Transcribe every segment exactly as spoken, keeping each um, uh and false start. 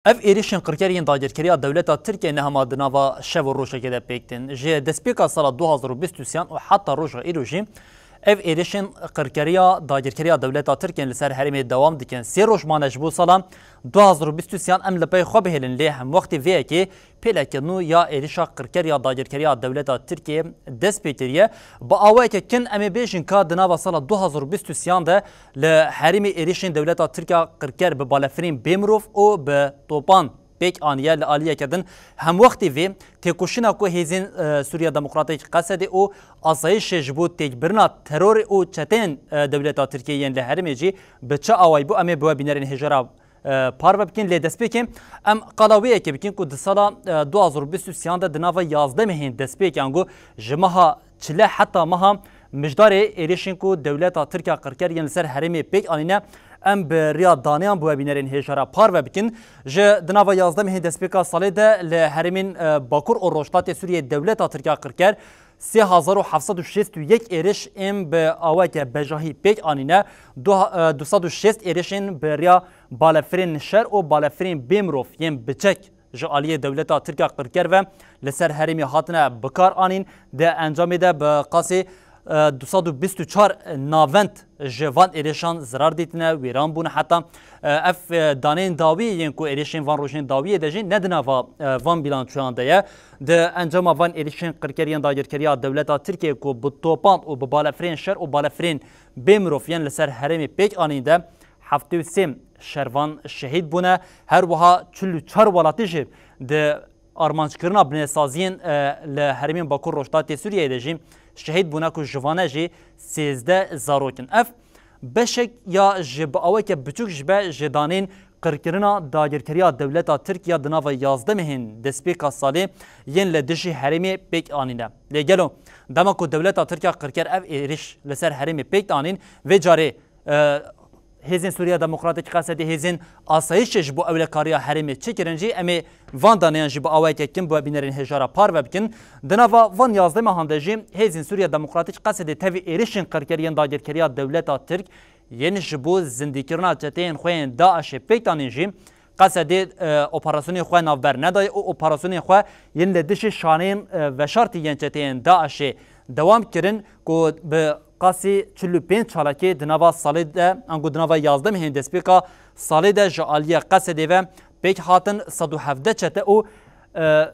Ev êrişên qirker yên dagirkeriya dewleta Tirkiyê ne hema di nava şev û rojekê de pêk tên. Ji destpêka sala du hazar û bîst û sêyan û heta roja îro jî ev êrişên qirkeriya dagirkeriya dewleta Tirkiyê li ser herêmê dewam dikin. Sê roj mane ji bo sala du hazar û bîst û sêyan em li pey xwe bihêlin, lê hemwextî vê yekê pêleke nû ya êrişa qirker ya dagirkeriya dewleta Tirkiyê dest pê kiriye. Bi awayeke kin em ê bêjin ka di nava sala du hazar û bîst û sêyan de li herêmê êrişên dewleta Tirk ya qirker bi balefirên bêmirov û bi topan pêk aniye. Li aliyeke din hemwextî vê têkoşîna ku hêzên, e, Sûriya Demokratîk, Qesedê û asayişê ji bo têkbirina terorê û çeteyên, e, dewleta Tirkiyê yên li herêmê jî bi çi awayî bû, em ê bi we bînerên hêja re, e, parve bikin. Lê destpêkê em qala wê yekê bikin ku di sala, e, du hazar û bîst û sêyan de di nava yazdeh mehên destpêkê, ango ji meha çile heta meha, mijdarê êrişên ku dewleta Tirk ya qirker yên li ser herêmê pêk anîne, em bi riya daneyan bi we bînerên hêja re parve bikin. Ji di nava yazdeh mehên destpêka salê de li herêmên, e, Bakur û Rojhilatê Sûriyê dewleta Tirk ya qirker sê hezar û heft sed û şêst û yek êriş ên bi awayeke bejahî pêk anîne, du, e, du sed û şêst êrişên bi riya balefirên şer û balefirên bêmirov yên biçek ji aliyê dewleta Tirk ya qirker ve li ser herêmê hatine bikar anîn. Di encamê de bi qasî, e, du sed û bîst û çar navend ji van êrişan zirar dîtine, wêran bûne. Heta, e, ev, e, daneyên dawî yên ku êrişên van rojên dawiyê de jî ne di nava, e, van bîlançoyan de ye. Di encama van êrişên qirker yên dagirkeriya dewleta Tirkiyê ku bi topan û bi balefirên şer û balefirên bêmirov yên li ser herêmê pêk anîn de heftê û sê şervan şehîd bûne. Her wiha çil û çar welatî jî di armanckirina binêsaziyên, e, li herêmên Bakur Rojhilatê Sûriyeyê de jî şehîd bûne ku ji vane jî sêzdeh zarok in. Ev beşek ya ji bi aweke biçûk ji be ji danên qirkirina dagirkeriya dewleta Tirk ya di nava yazdeh mehên destpêka salê yên li dijî herêmê pêk anîne. Lê gelo dema ku dewleta Tirk ya qirker ev êriş li ser herêmê pêk anîn, vê carê, e, hêzên Sûriya Demokratîk, Qesedê, hêzên asayişê ji bo ewlekariya herêmê çi kirin jî, em ê van daneyan jî bi awayeke kin bi we bînerên hêja re parve bikin. Di nava van yazdeh mehan de jî hêzên Sûriya Demokratîk, Qesedê, tevî êrişên qirker yên dagirkeriya dewleta Tirk yên ji bo zindîkirina çeteyên xwe yên DAIŞê pêk danîn jî, Qesedê, e, operasyonên xwe navber nedaye û operasyonên xwe yên li dijî şaneyên, e, veşartî yên çeteyên DAIŞê dewam kirin ku bi qasî çil û pênc çalakê di nava salê de, ango di nava yazdeh mehên destpêka salê de ji aliyê Qesedê ve pêk hatin sed û hevdeh çete û, e,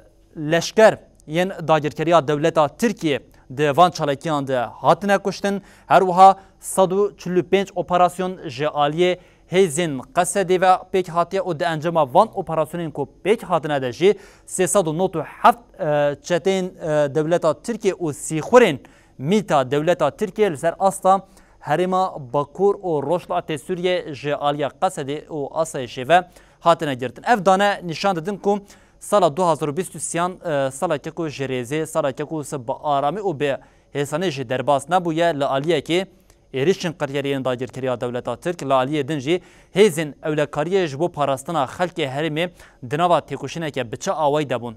leşker yên dagirkeriya dewleta Tirkiyê di van çalakiyan de hatine kuştin. Her wiha sed û çil û pênc operasyon ji aliyê hêzên Qesedê ve pêk hatiye û di encama van operasyonên ku pêk hatine de jî sê sed û nod û heft, e, çeteyên, e, dewleta Tirkiyê û sîxurên mîta dewleta Tirkiyê li ser asta herêma Bakur û Rojhilatê Sûriyê ji aliya Qesedê û asayişê ve hatine girtin. Ev dane nîşan didin ku sala du hazar û bîst û sêyan, e, saleke ku ji rêzê, saleke ku bi aramî û bi hêsanê jî derbas nebûye, li aliyekê êrişên qirkeriyên dagirkeriya dewleta Tirk, li aliyê din jî hêzên ewlekariyê ji bo parastina xelkê herêmê di nava têkoşîneke bi çi awayî de bûn.